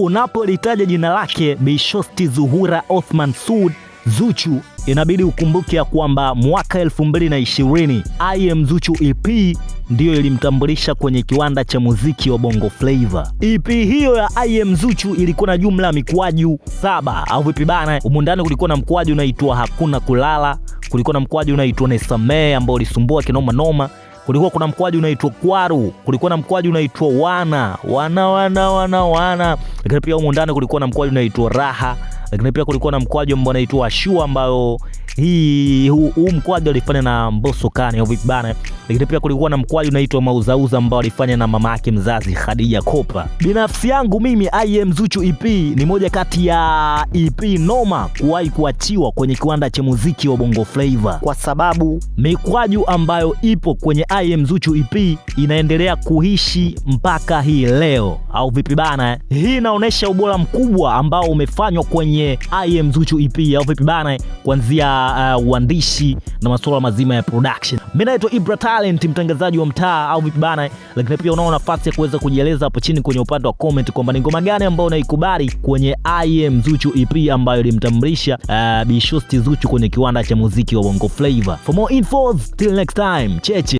Unapolitaja jina lake Bi Shosti Zuhura Othman Soud Zuchu, inabidi ukumbuke ya kwamba mwaka 2020 I Am Zuchu EP ndiyo ilimtambulisha kwenye kiwanda cha muziki wa Bongo Flava. EP hiyo ya I Am Zuchu ilikuwa na jumla ya mikwaju 7 au vipi bana? Humu ndani kulikuwa na mkwaju unaitwa Hakuna Kulala, kulikuwa na mkwaju unaitwa Nisamee ambao ulisumbua kinoma noma, kulikuwa kuna mkwaju unaitwa Kwaru, kulikuwa na mkwaju unaitwa Wana Wana Wana Wana Wana, lakini pia humu ndani kulikuwa na mkwaju unaitwa Raha, lakini pia kulikuwa na mkwaju ambao unaitwa Ashua ambayo hii huu mkwaju alifanya na Mbosso Kani au vipi bana. Lakini pia kulikuwa na mkwaju unaitwa Mauzauza ambao alifanya na mama yake mzazi Khadija Kopa. Binafsi yangu mimi, I Am Zuchu EP ni moja kati ya EP noma kuwahi kuachiwa kwenye kiwanda cha muziki wa Bongo Flava, kwa sababu mikwaju ambayo ipo kwenye I Am Zuchu EP inaendelea kuishi mpaka hii leo, au vipi bana? Hii inaonyesha ubora mkubwa ambao umefanywa kwenye I Am Zuchu EP, au vipi bana, kuanzia uandishi na masuala mazima ya production. Mimi naitwa Ibra Talent, mtangazaji wa mtaa, au vipi bana? Lakini pia unao nafasi ya kuweza kujieleza hapo chini kwenye upande wa comment kwamba ni ngoma gani ambayo unaikubali kwenye I Am Zuchu EP ambayo ilimtambulisha Bi Shosti Zuchu kwenye kiwanda cha muziki wa Bongo Flava. For more infos, till next time. Cheche.